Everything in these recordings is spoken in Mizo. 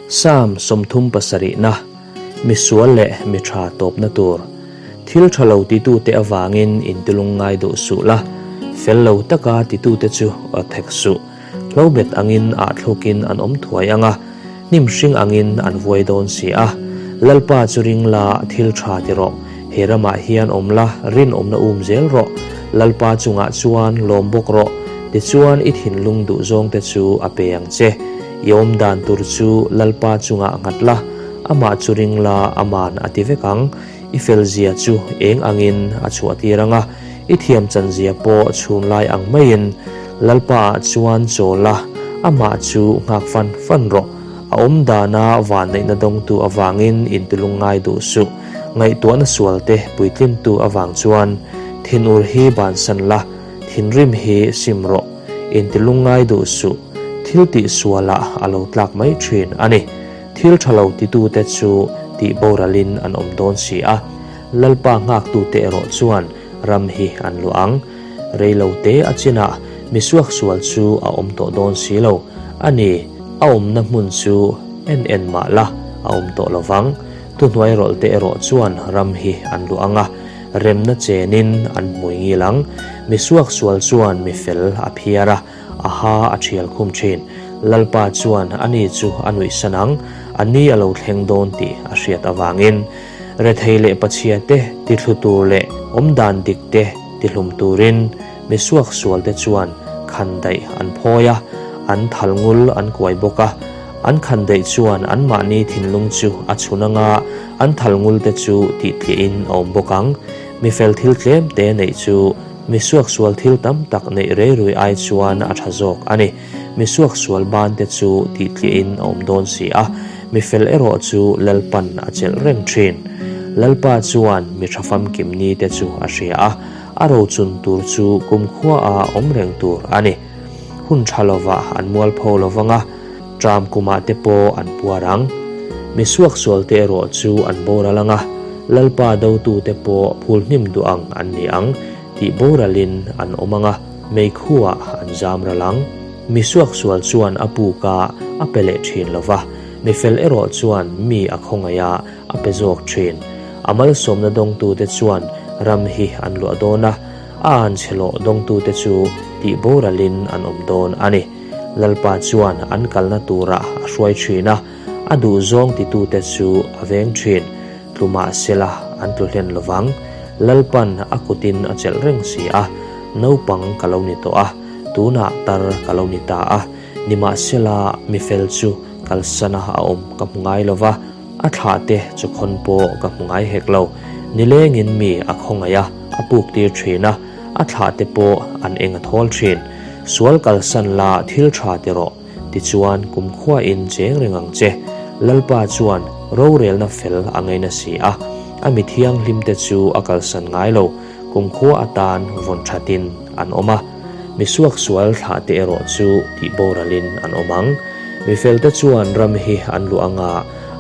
Psalm 37 na, Mi sual leh mi tha tawpna tur. Thil tha lo titute avangin intilung ngai duh suh la, fel lo taka titute chu awt hek suh. Hlobet angin ah thlukin an awm thuai ang a, hnim hring angin an vuai dawn si a. Lalpa chu ring la, thil tha ti rawh. He ramah hian awm la, rinawmna um zel rawh. Lalpa chungah chuan lawm bawk rawh. Tichuan i thinlung duhzawngte chu a pe ang che. I awm dan tur chu Lalpa chungah nghat la, amah chu ring la, aman a ti vek ang. I felzia chu eng angin a chhuahtir ang a, i thiam chanzia pawh chhunlai ang maiin Lalpaah chuan chawl a, amah chu nghak fan fan rawh. A awm dana vanneihna dawngtu avangin intilung ngai duh suh. Ngaihtuahna sualte puitlintu avang chuan thinur hi bansan la, thinrim hi sim rawh. Intilung ngai duh suh. Thil tih sualah a lo tlak mai thin a ni. Thil tha lo titute chu tih boralin an awm dawn si a, Lalpa nghaktute erawh chuan ram hi an luah ang. Rei lo te a chinah mi suaksual chu a awm tawh dawn si lo. A ni, a awmna hmun chu en en mah la a awm tawh lo vang. Thuhnuai rawlhte erawh chuan ram hi an luah ang a, remna chenin an hmui ngil ang. Mi suaksual chuan mi fel a phiar a. A ha a thial khum thin. Lalpa chuan ani chu a nuihsan ang, a ni a lo thleng dawn tih a hriat avangin. Rethei leh pachhia te tithlu tur leh awmdan dik te tihlum turin mi suaksual te chuan khandaih an phawi a, an thal ngul an kuai bawk a. An khandaih chuan anmahni thinlung chu a chhun anga an thal ngul te chu tihtliahin a awm bawk ang. Mi fel thil tlem te neih chu Mi suaksual thil tam tak neih rei rui ai chuan a tha zawk a ni. Mi suaksual ban te chu tihtliahin a awm dawn si a, mi fel erawh chu Lalpan a chelh reng thin. Lalpa chuan mi tha famkim ni te chu a hria a, a rochun tur chu kumkhua a awm reng tur a ni. Hun tha lovah an mualpho lovang a, tram kumah te pawh an puar ang. Mi suaksual te erawh chu an boral ang a, Lalpa dotute pawh phul hnim duh ang an ni ang tih boralin an awm ang a, meikhuah an zam ral ang. Mi suaksual chuan a puk a, a pe leh thin lo va, mi fel erawh chuan mi a khawngaih a, a pe zawk thin. A malsawmna dawngtute chuan ram hi an luah dawn a, a anchhelawh dawngtute chu tih boralin an awm dawn a ni. Lalpa chuan an kalna turah a hruai thin a, a duhzawng titute chu a veng thin. Tlu mah sela an tlu hlen lovang. Lalpan a kutin a chelh reng si a, naupang ka lo ni tawh a, tunah tar ka lo ni ta a, nimahsela mi fel chu kalsana a awm ka hmu ngai lo va, a thlahte chu khawn pawh ka hmu ngai hek lo. Nilengin mi a khawngaih a, a puktir thin a, a thlahte pawh an eng a thawl thin. Sual kalsan la thil tha ti rawh. Tichuan, kumkhuain cheng reng ang che. Lalpa chuan rorelna fel a ngaina si a, a mi thianghlimte chu a kalsan ngai lo, kumkhua atan vawn thatin an awm a. Mi suaksual thlahte erawh chu tihboralin an awm ang. Mi felte chuan ram hi an luah anga,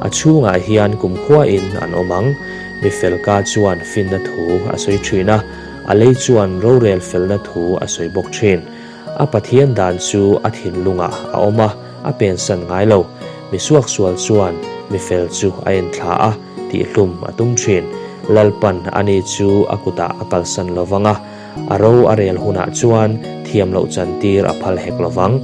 a chhungah hian kumkhuain an awm ang. Mi felka chuan finna thu a sawi thin a, a lei chuan rorel felna thu a sawi bawk thin. A Pathian dan chu a thinlungah a awm a, a pensan ngai lo. Mi suaksual chuan mi fel chu a enthla a, tihhlum a tum thin. Lalpan ani chu a kutah a kalsan lo vang a, a ro a rel hunah chuan thiam loh chantir a phal hek lo vang.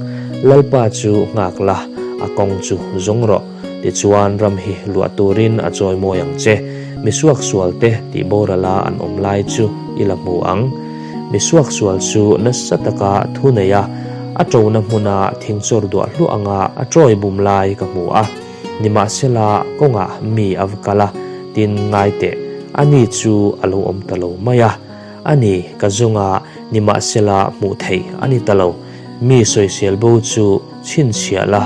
Lalpa chu nghak la, a kawng chu zawng rawh. Tichuan ram hi luah turin a chawi mawi ang che. Mi suaksualte tih borala an awm lai chu i la hmu ang. Mi suaksual chu nasa taka thu nei a, a ṭona hmuna thingchawr duah hluah anga a ṭawi bum lai ka hmu a. Nimahsela, kawngah mi a va kal a, tin ngai teh, ani chu a lo awm ta lo mai a. A ni, ka zunga nimahsela hmuh theih a ni ta lo. Mi sawisel bo chu chhinchhiah la,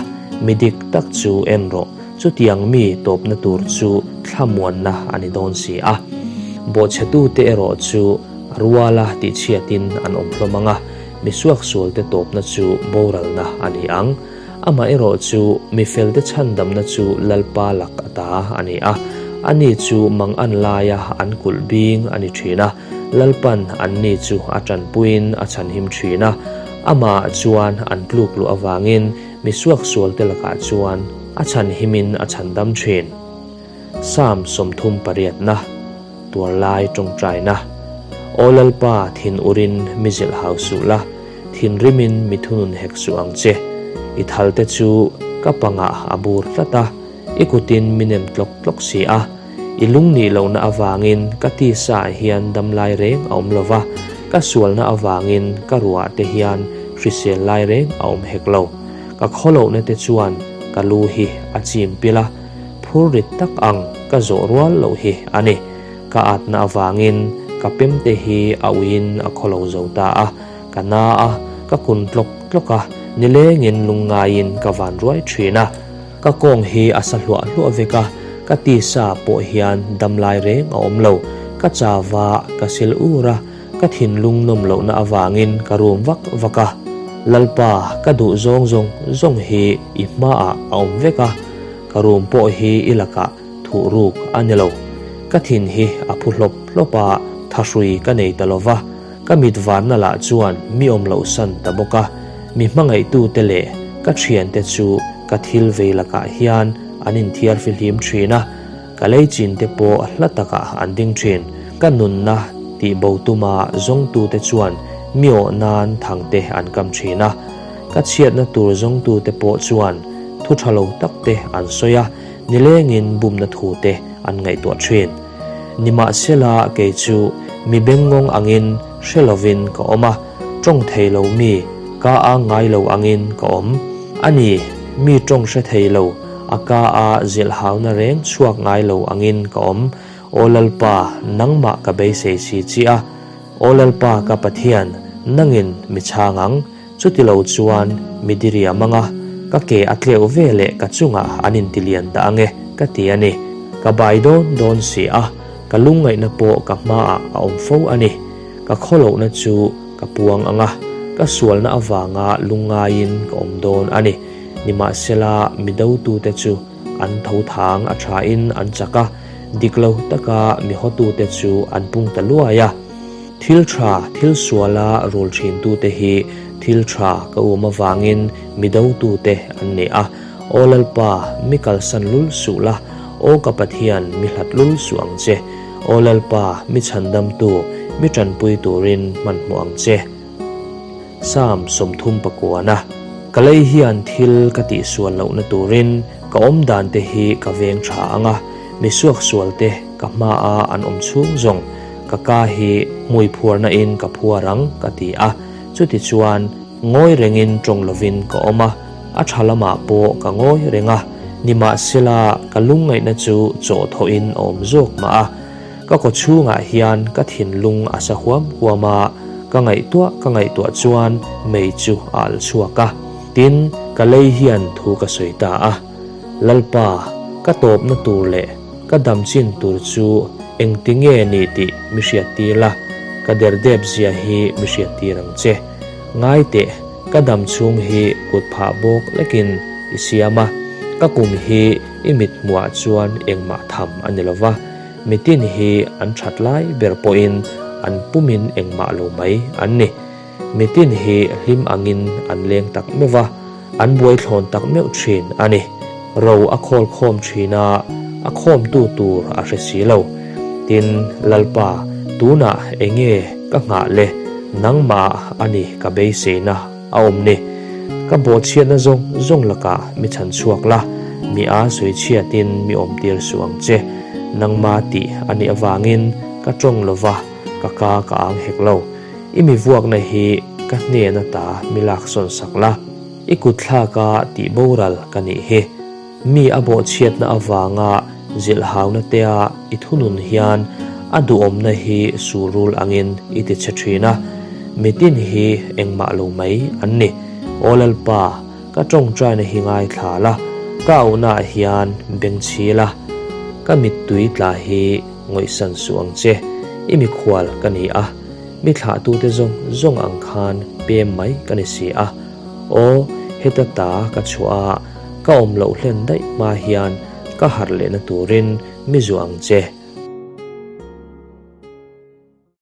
mi dik tak chu en rawh. Chutiang mi tawpna tur chu thlamuanna a ni dawn si a. Bawhchhetute erawh chu a ruala tihchhiatin an awm hlawm ang a, mi suaksualte tawpna chu boralna a ni ang. Amaherawh chu mi felte chhandamna chu Lalpa lak ata a ni a, ani chu mangan laia an kulh bing a ni thin a, Lalpan anni chu a tanpuiin a chhanhim thin a, amahah chuan an tluk luh avangin mi suaksualte lakah chuan. A chhanhimin a chhandam thin. Psalm 38 na, Tuarlai tawngtaina. Aw Lalpa, thin urin mi zilh hau suh la, thinrimin mi thunun hek suh ang che. I thalte chu ka pangah a bur tlat a, i kutin mi nem tlawk tlawk si a. I lungnih lohna avangin ka tisa ah hian damlai reng a awm lo va, ka sualna avangin ka ruah te hian hrisel lai reng a awm hek lo. Ka khawlohna te chuan ka lu hi a chim pil a, phur rit tak ang ka zawh rual loh hi a ni. Ka atna avangin ka pem te hi a uiin a khawlo zo ta a, ka na a, ka kun tlawk tlawk a, nilengin lungngaiin ka van ruai thin a. Ka kawng hi a sa hluah hluah vek a, ka tisa pawh hian damlai reng a awm lo. Ka chau va, ka sil ur a, ka thinlung nawm lohna avangin ka rum vak vak a. Lalpa, ka duh zawng zawng zawng hi i hmaah a awm vek a, ka rum pawh hi i lakah thuh ruk a ni lo. Ka thin hi a phu hlawp hlawp a, thahrui ka nei ta lo va. Ka mit varna lah chuan mi awm loh san ta bawk a, mi hmangaihtute leh ka thiante chu ka thil vei lakah hian an inthiar fihlim thin a, ka lei chinte pawh hla takah an ding thin. Ka nunna tihbo tuma zawngtute chuan mi awh nan thangte an kam thin a, ka chhiatna tur zawngtute pawh chuan thu tha lo takte an sawi a, nilengin bumna thute an ngaihtuah thin. Nimahsela kei chu mi bengngawng angin hre lovin ka awm a, tawng thei lo mi ka a ngai lo angin ka awm. A ni, mi tawng hre thei lo, a ka a zilhhauna reng chhuak ngai lo angin ka awm. Aw Lalpa, nangmah ka beisei si chi a. Aw Lalpa ka Pathian, nangin mi chhang ang. Chutilo chuan mi diriam anga ka ke a tleuh ve leh ka chungah an intilian dah ange ka ti a ni. Ka bai dawn dawn si a, ka lungngaihna pawh ka hmaah a awm fo a ni. Ka khawlohna chu ka puang anga, ka sualna avanga lungngaiin ka awm dawn a ni. Nimahsela mi dotute chu an tho thang a thain an chak a, dik lo taka mi hawtute chu an pung ta luai a. Thil tha, thil suala rul thintute hi thil tha ka um avangin mi dotute an ni a. Aw Lalpa, mi kalsan lul suh la, aw ka Pathian, mi hlat lul suh ang che. Aw Lalpa, mi chhandamtu, mi tanpui turin hmanhmawh ang che. Psalm 39, Ka lei hian thil ka tihsual lohna turin ka awmdan te hi ka veng tha ang a, mi suaksual te ka hmaa an awm chhung zawng ka ka hi hmui phuarna in ka phuar ang ka ti a, chuti chuan ngawi rengin tawng lovin ka awm a, a tha lamah pawh ka ngawi reng a, nimahsela ka lungngaihna chu chaw thawhin a awm zawk mah a. Ka kaw chhungah hian ka thinlung a sa huam huam a, ka ngaihtuah ka ngaihtuah chuan mei chu a alh chhuak a. Tin, ka lei hian thu ka sawi ta a, Lalpa, ka tawpna tur leh ka dam chin tur chu engti nge ni tih mi hriattir la, ka derdep zia hi mi hriattir ang che. Ngai teh, ka dam chhung hi kut phah bawk lekin i siam a, ka kum hi i mithmuhah chuan engmah tham a ni lo va. Mitin hi an that lai ber pawhin an pumin engmah lo mai an ni. Mitin hi hlim angin an leng tak meuh va, an buai thlawn tak meuh thin a ni. Ro a khawl khawm thin a, a khawmtu tur a hre si lo. Tin, Lalpa, tunah enge ka nghah le? Nangmah a ni ka beiseina a awm ni. Ka bawhchhiatna zawng zawng lakah mi chhan chhuak la, mi a sawi chhiatin mi awmtir suh ang che. Nangma tih a nih avangin ka tawng lo va, ka ka ka ang hek lo. I mi vuakna hi ka hnen ata mi lak sawn sak la, i kut thlaka tih boral ka nih hi. Mi a bawhchhiatna avanga zilhhauna tea i thunun hian a duhawmna hi sulrul angin i ti chhe thin a, mitin hi engmah lo mai an ni. Aw Lalpa, ka tawngtaina hi ngaithla la, ka auhnaah hian bengchhi la, ka mittui tla hi ngawihsan suh ang che, i mikhual ka ni a, mi thlahtute zawng zawng ang khan pem mai ka ni si a. Aw, heta ta ka chhuah a, ka awm loh hlen daih hma hian ka harh lehna turin mi zuah ang che.